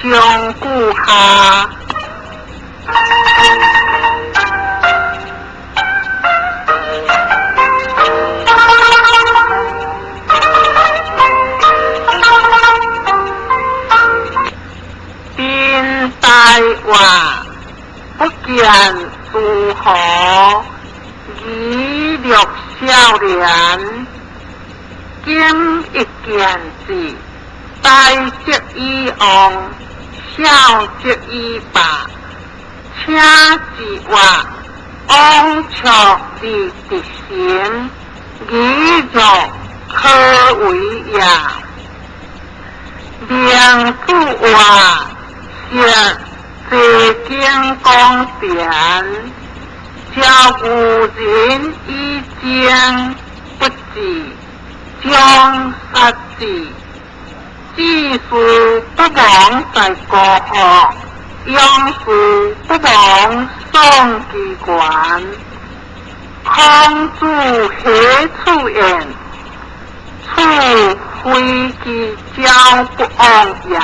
香久下。丁大话不见诸侯，疑略少年，今一见之，大则以王，小则以霸，请之话，往卓而直行，疑若可为也。明主话，说济经讲典，教古人以精不智，将杀之。志士不忘在高学，勇士不忘丧其权。孔子何处言？处非其鸟不往也。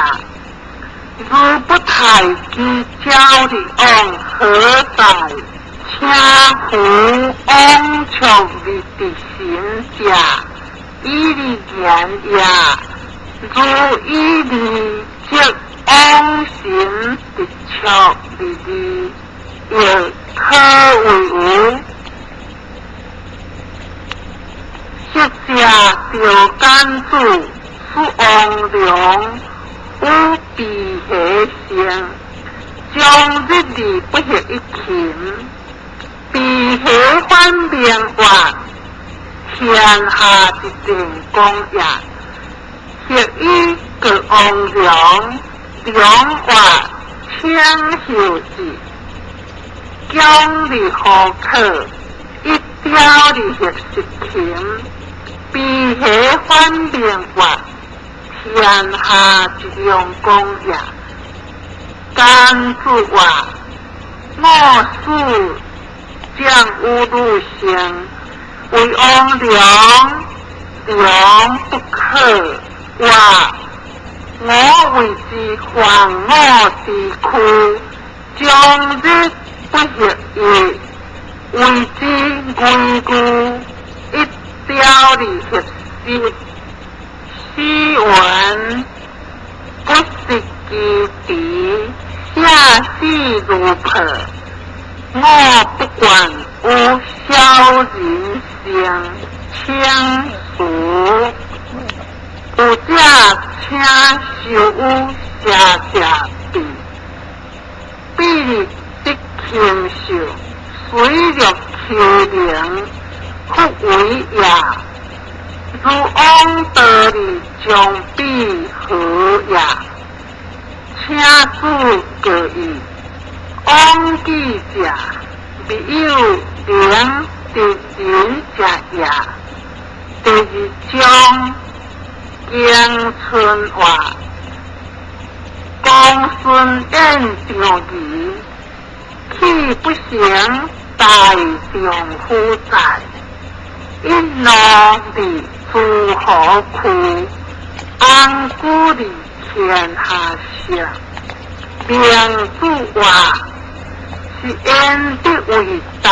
如不待其鸟而往，何在？请夫往卓而直行者，以利言也。如以利，則往行直卓而利，亦可為無？昔者趙簡子出王良，與毘蝦勝，終日而不協一琴。毘蝦反命曰：天下之定公也。協以告王良，良曰：請候之。將而何可？一雕而協十琴。毘蝦反命曰：天下之良公也。簡子曰：我死將與汝勝，為王良，良不可。曰：我為之犯我之軀，終日不協一，為之危惧，一雕而協十。子云：不食其皮，下死如破。我不願與小人勝，請辭。有者請受與邪邪彼，彼得禽獸，水陸丘陵，復為也。如往道而將彼何也？請子告矣。往記者，未有能得人者也。第二章經春話，公孫衍長儀，豈不成大丈夫哉？一怒而諸侯屈，安居而天下勝。明主話，是焉得為大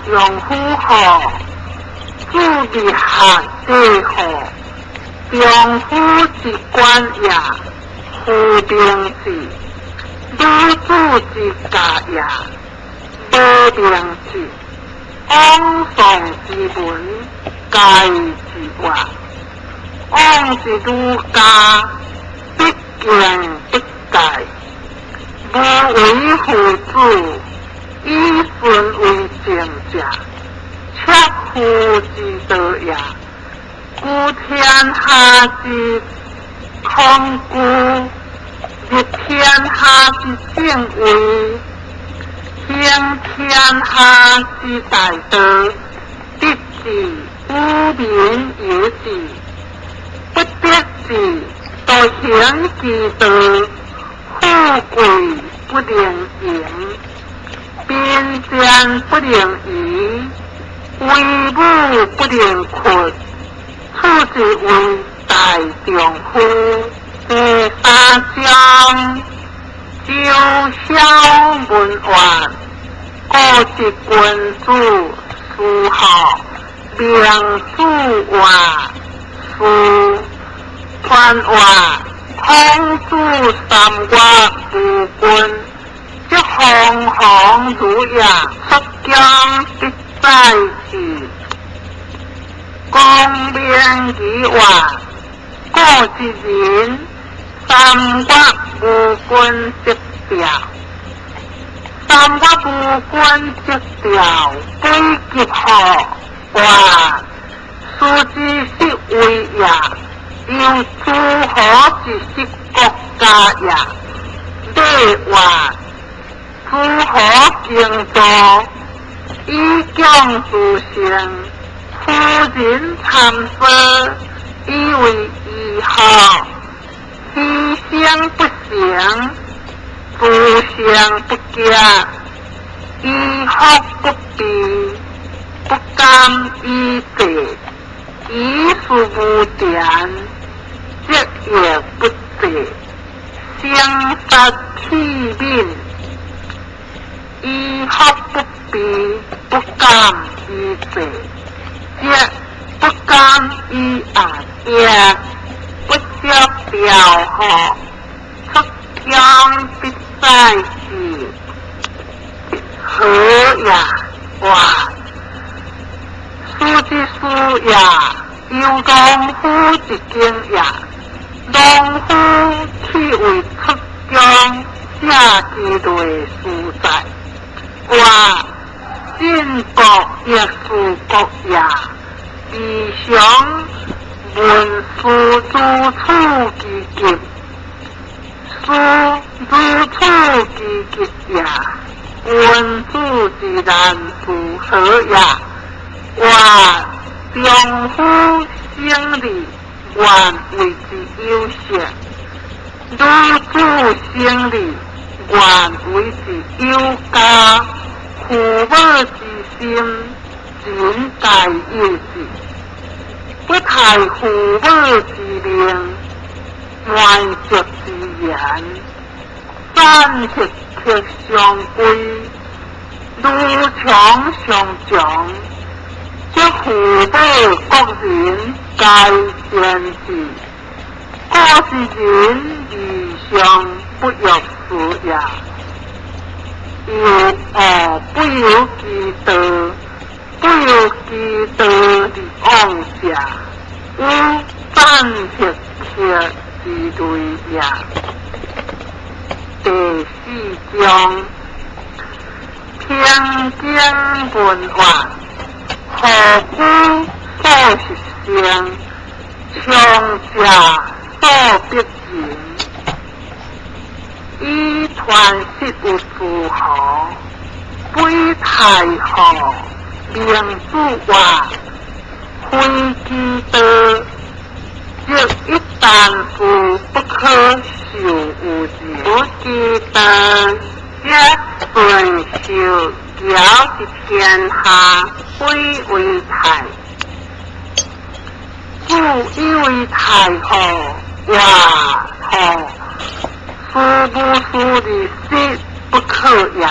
丈夫乎？子立學者乎？丈夫之官也，夫名字；女子之家也，無名字。往喪之文，戒之話。往之儒家，必敬不戒。無為父子，以孫為政者，切膚之道也。故天下之恐懼，立天下之正位，行天下之大道，得之與民有之，不得之，獨行其道，富貴不能淫，貧賤不能移，威武不能屈，此之謂大丈夫。第三章。周曉文苑，故一君子思號，明主話思傳話，孔子三月無君，則煌煌如也，出疆必載之。公明之話，故一人三月無君則調，三月無君則調，北極號話，斯之失位也，猶諸侯之失國家也。禮話，諸侯敬道，以強自勝，夫人參差，以為義號，犧牲不成，自勝不驚，衣服不備，不敢以濟，以事無田，則亦不濟，生殺器皿，衣服不備，不敢以濟，則不敢以愛也，不接調號，出疆必載之，何也？話，斯之事也，猶農夫之境也。農夫豈為出疆者之類事在？話，晉國亦是國也，未嘗聞斯如此之急，斯如此之急也，君子之難事何也？話，丈夫省理，願為之有勝；女子省理，願為之有家。父母之心，人皆有之。不太父母之命，滿足之言，三克克相歸，如常相長，則父母國人皆善之。故是人未嘗不欲事也。又惡不由其道，不由其道而往者，有贊克克之類也。第四章，平經文話，何故所實生，長者所必行，以傳實有諸侯，非太后，明主話，非其道，則一旦事不可受有人。不其道，則順受桀之天下，非為太。故以為太后，話號，事無事的實不可也。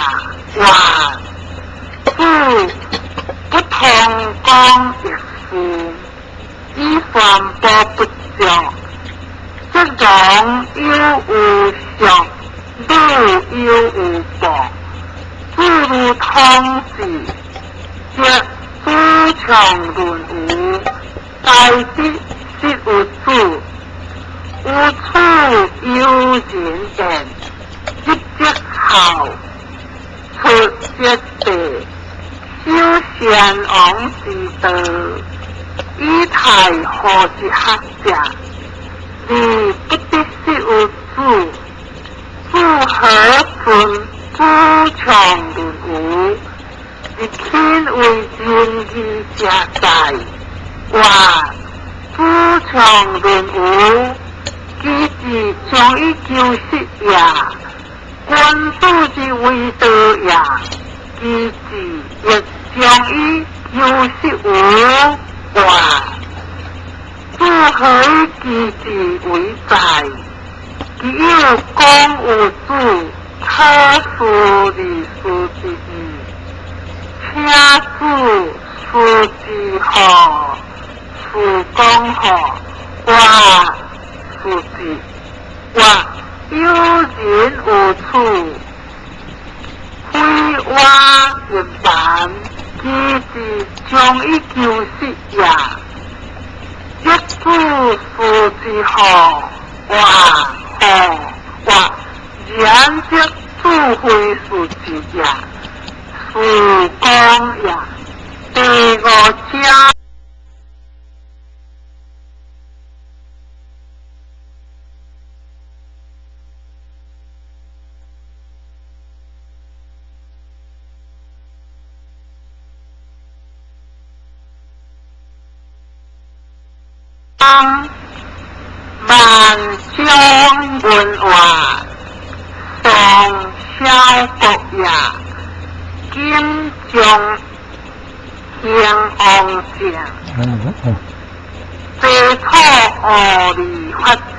話，故不通講一事，以傳播不著，則容有無相，魯有無報，諸如統治，則主強論無，該得實有主，有處有人言，入則孝，出則弟，修先王之道，以太后之學者，而不得實有主，主何尊主強論無？而天為仁義者在，話主強論無，其之將以求實也，君子之為道也，其志亦將以求實無話。主何以其志為在？其有講有主，考試而事之義，請主事之何，事講何，我事之，我有人有處，非我人辦，其是將伊求實也。一主事之何，我何我然則智慧事之也，事講也。第五章。萬將文話，宋蕭國也，金將興王政。西楚五里法治，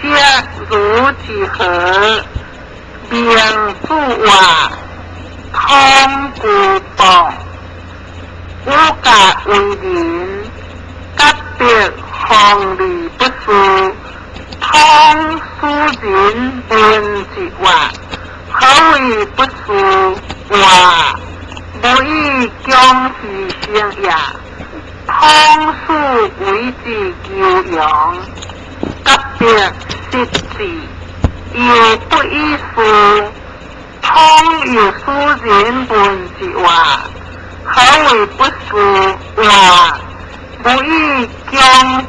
則如之何？明主話，通古邦，有甲為人，甲別方利不事，通使人問之話，何為不事？話無以強其性也。通使為之求陽，甲別失志，又不以事。通又使人問之話，何為不事？話無以強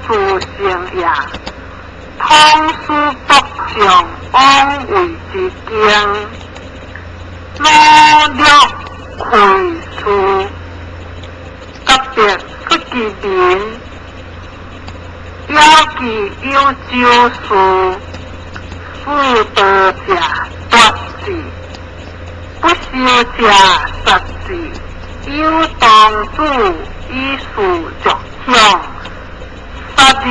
自性也。通使北上往為之經，努力愧事，甲別出其民，了其有酒事，事道者奪之，不修者殺之。有當主以事著想，殺之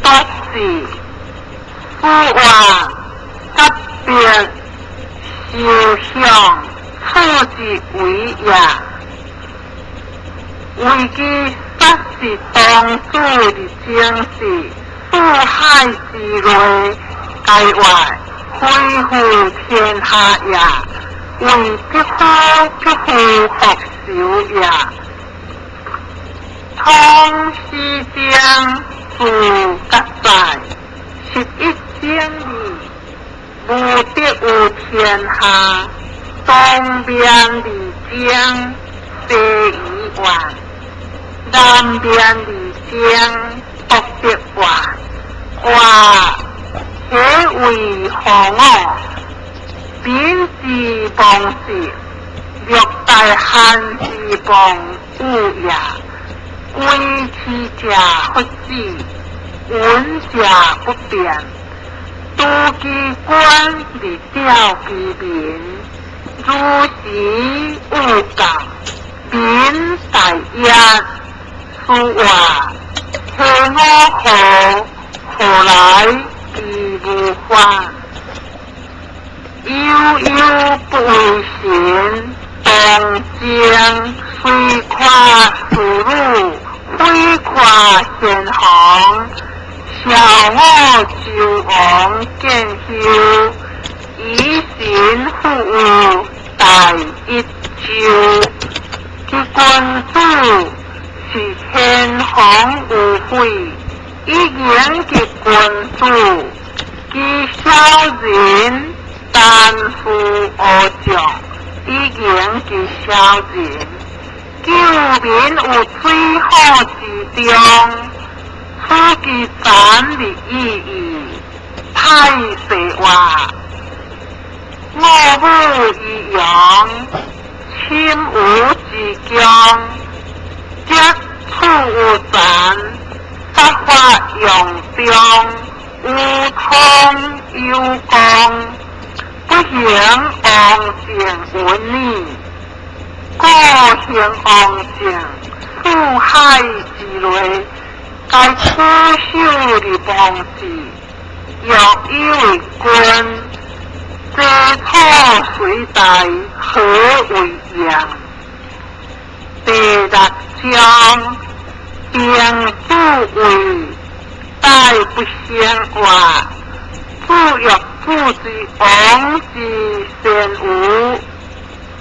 奪之。此話甲別修向處之為也。為其殺是當主的正事，四海之內皆外，恢復天下也。為匹夫匹婦復仇也。通西章自甲在11整里，無得有天下。東面二江西夷縣，南面二江北得縣。話何為何我？民之亡事，六大漢之亡物也。歸其者弗止，闻者不變。都其官而調其民，如時有教，民大焉。此話何我何？何來其無患？悠悠不為神，東征雖誇思汝，非誇先皇。孝我周王建修，以神復有大一周。其君子是先皇有悔，以言其君子，其小人單負阿將，以言其小人。救民有水火之中，此其殘的意義，太歲話，我母以陽，親無之強，則處有殘，殺法用中，有通有功，不行王政文理，故行王政，四海之內，該苦守的王子，欲以為君，這楚隨在何為用？第六章，兵主位大不幸話，主欲主之王之先無，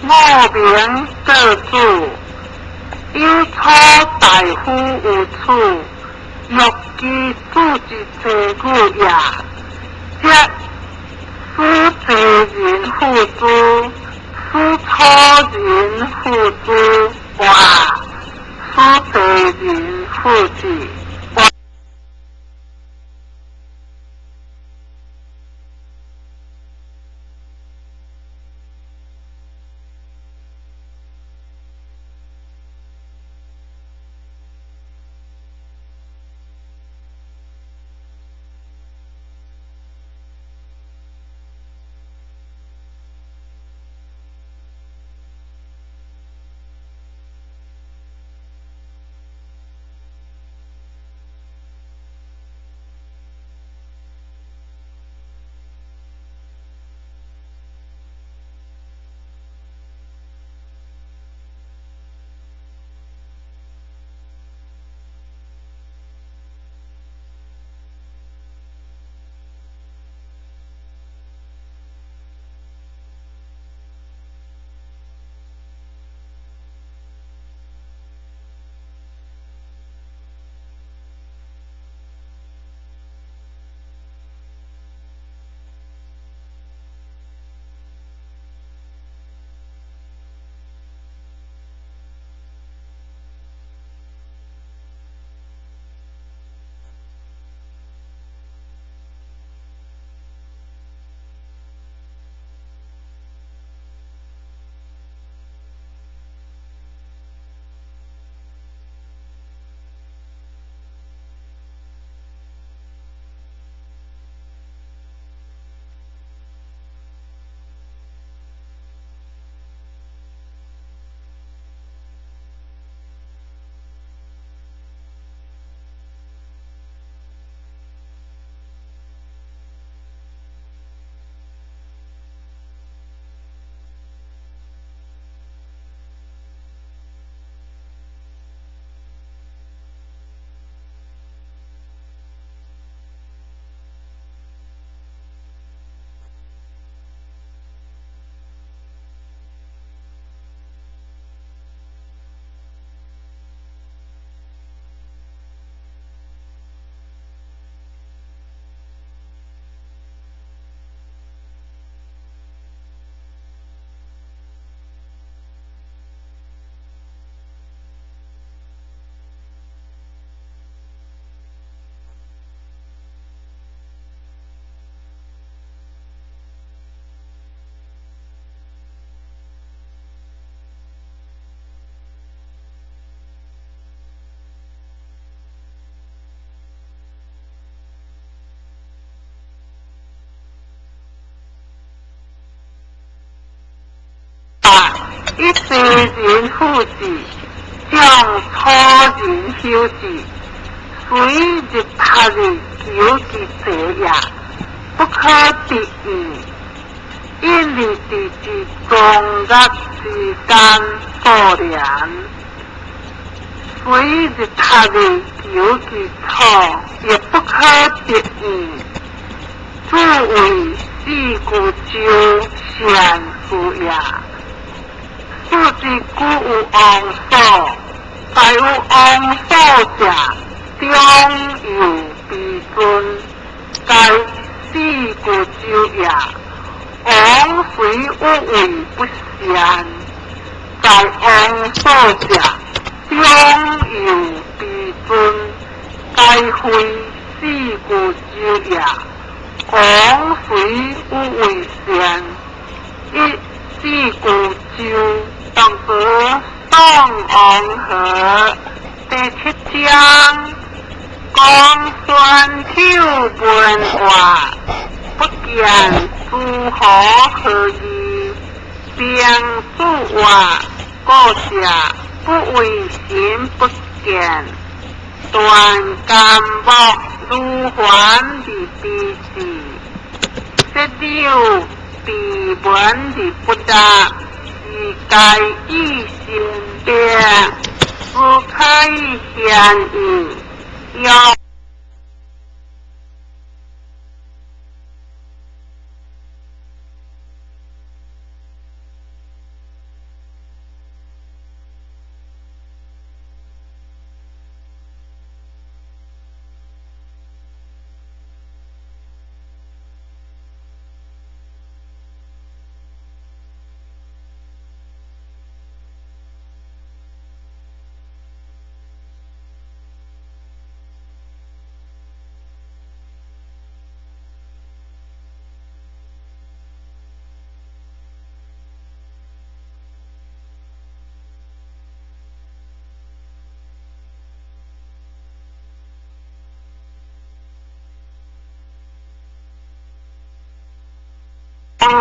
我名各主，有初大夫有處，欲其主之妻女也，則使齊人付之，使楚人付之，或使齊人付之。以齊人付之，將楚人休之，雖日他日求其妻也，不可得已。因日佇之終日之間數年，雖日他日求其楚，亦不可得已。主為四句州善事也。是之古有王所，在有王所者，中有卑尊，該四句州也。王雖有為不善，在王所者，中有卑尊，該非四句州也。王雖有為善，亦四句州。當作宋王和第七章，公孫丑問話，不見諸侯何意，兵主話，故者不為心不見，斷干木如還而彼之，説了彼聞而不答，是該意先變，不可以顯義。要。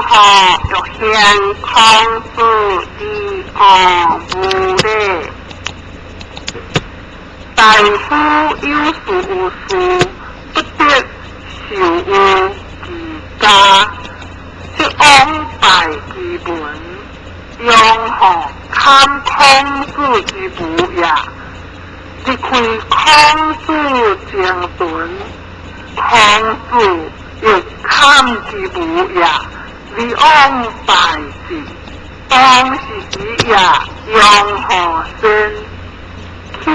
何欲現孔子之惡無禮？大夫有事有事，不得受於其家，則枉敗其文，庸何堪孔子之無也？離開孔子前存，孔子亦堪其無也。而枉敗之，當是時也，庸何先？去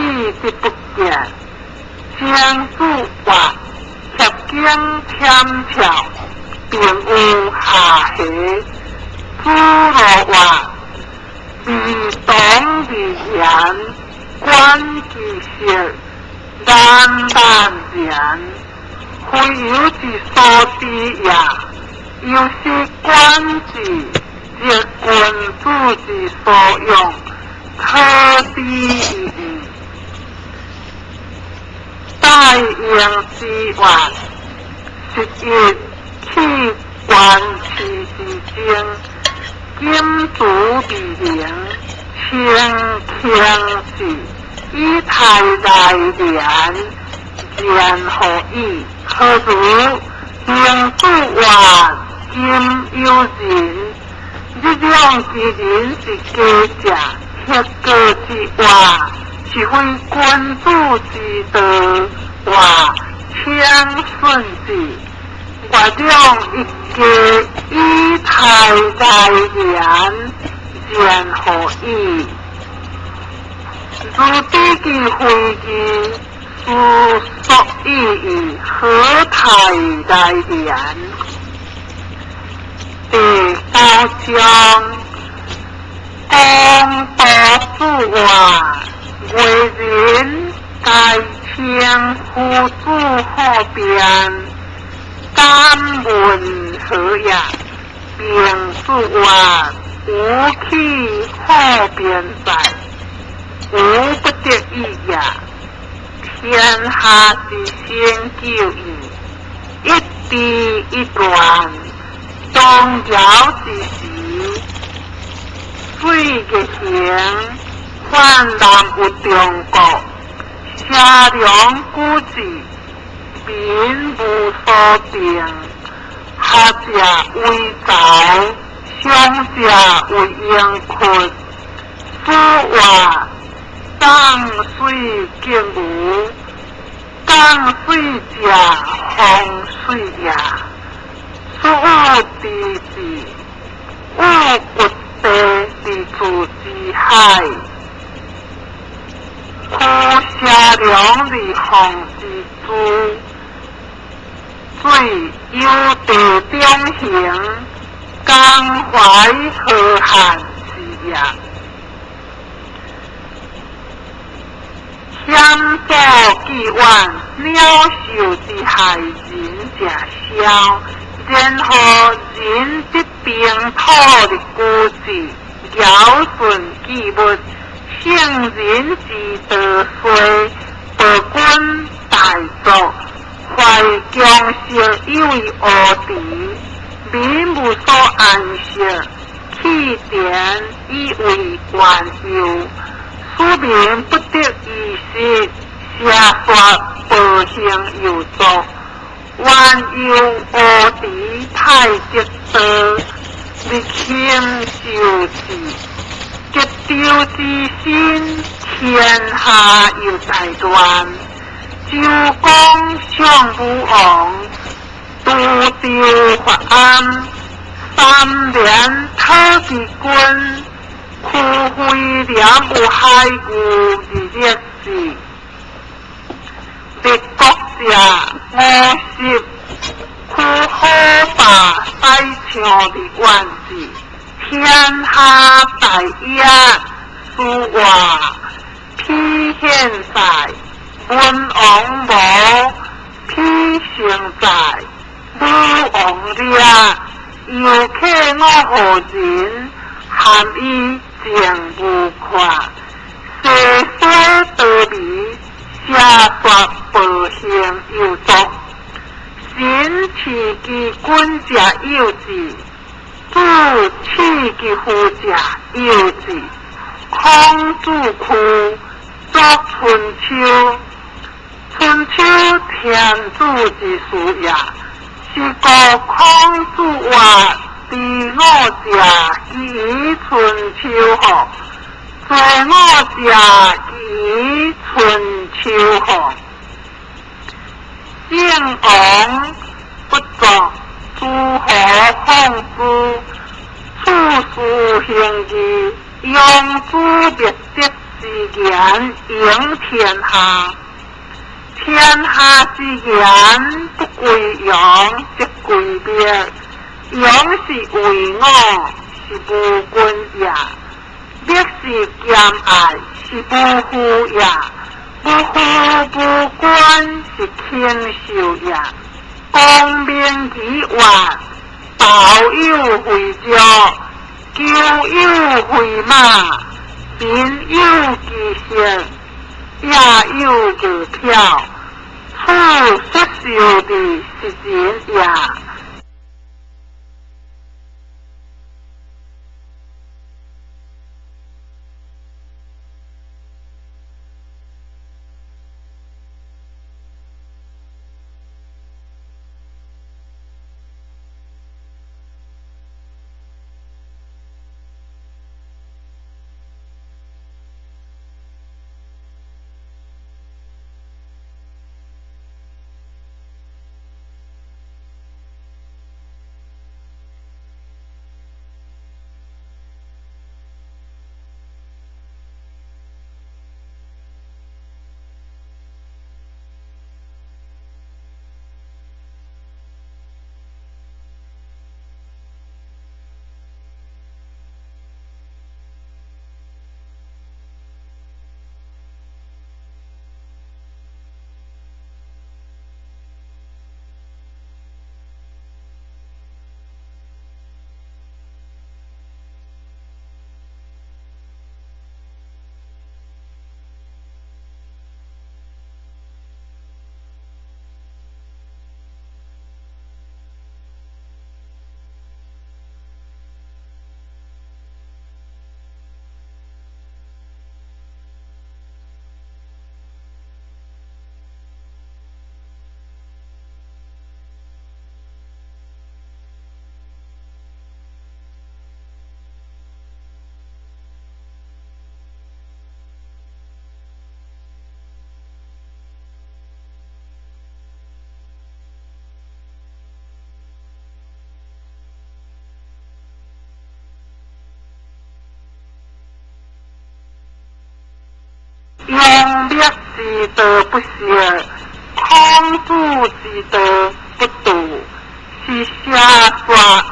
則不見，曾子曰：協經忝峭，並有下下。子路曰：未當而言，觀其色，難難言。非由之所知也。由是觀之，則君子之所用，可知已矣。大應之曰：十一去官司之爭，金主未明，清卿士以太來言，言何以？何如？孟子曰：今有仁，日用之仁是假者，協過之話是非君子之道。話請順之。月兩一家以太來言，言何以？如知其非義，斯所以以何太來言？第九章，公道子曰：為人該稱夫子好辯，敢問何也？孟子曰：吾豈好辯哉！吾不得已也。天下之先久矣，一地一亂，動搖之時，水月行，泛南有中國，邪良古志，民無所定，學者為才，上者為盈缺。子曰：漲水敬無，降水者風水也。此有之治，有掘地而處之海，驅邪良而防之珠。水有地中行，江淮河漢是也。險阻既遠，鳥獸之害人者少，然後人之平土的古志，堯舜記物，聖人之道衰，暴君大作，懷強勢以為烏池，民無所安息，棄田以為原宥。庶民不得已時，邪說暴行又作，原由烏池太極道，志，吉兆之身，天下有大亂。周公尚武王，滷州發暗，三年討其君，屈非廉有海牛而力士，立國者50，屈好霸宰相而元志，天下大業，書話披現在，文王無，披成在，武王掠，遊客五號人，含伊政無看，世衰多微，邪說報行有作，神賜其君者有志，子賜其父者有志。孔子屈作春秋，春秋天子之事也。是故孔子曰：知我者，其以春秋乎？罪我者，其以春秋乎？聖王不作，諸侯放之，處事行義，用諸滅德之言，贏天下。天下之言，不歸陽，則歸滅。陽是為我，是無君也；滅是兼愛，是無父也。無父無君，是禽獸也。公明之曰：道有非象，鳩有非馬，民有其色，野有餓殍，此所受的是人也。用滅之道不學，孔子之道不道，是邪說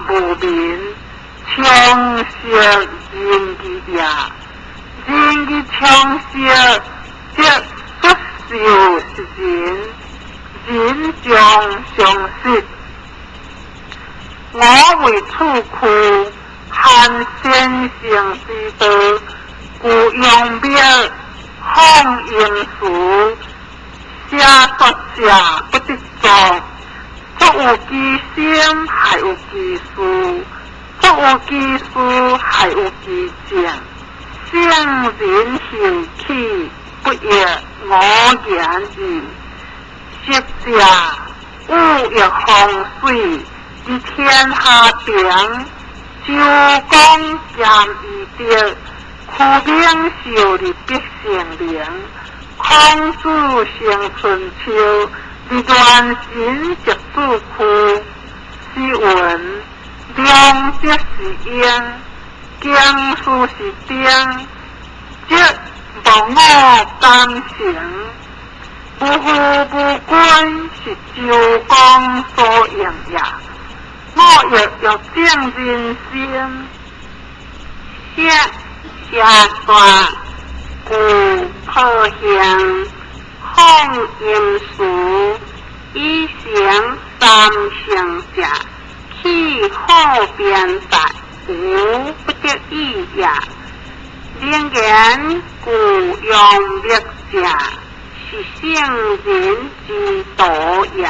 無明，充斥仁義也。仁義充斥，則不受是人，人將相失。我為處屈，罕先聖之道，故用滅。放言辭，邪說者不得作。作有其心，害有其事；作有其事，害有其政。聖人行起，不亦我言矣。昔者五岳風水，以天下平，周公儉懿德，驅明秀佇必勝陵，孔子行春秋，佇亂臣賊子區。詩云：良則是英，經書是丁，則無我敢成。無父無君是周公所用也。我欲欲正人心，寫寫煞具破形，放陰事，以成三聖者，去好邊在，無不得已也。能言具陽密者，是聖人之道也。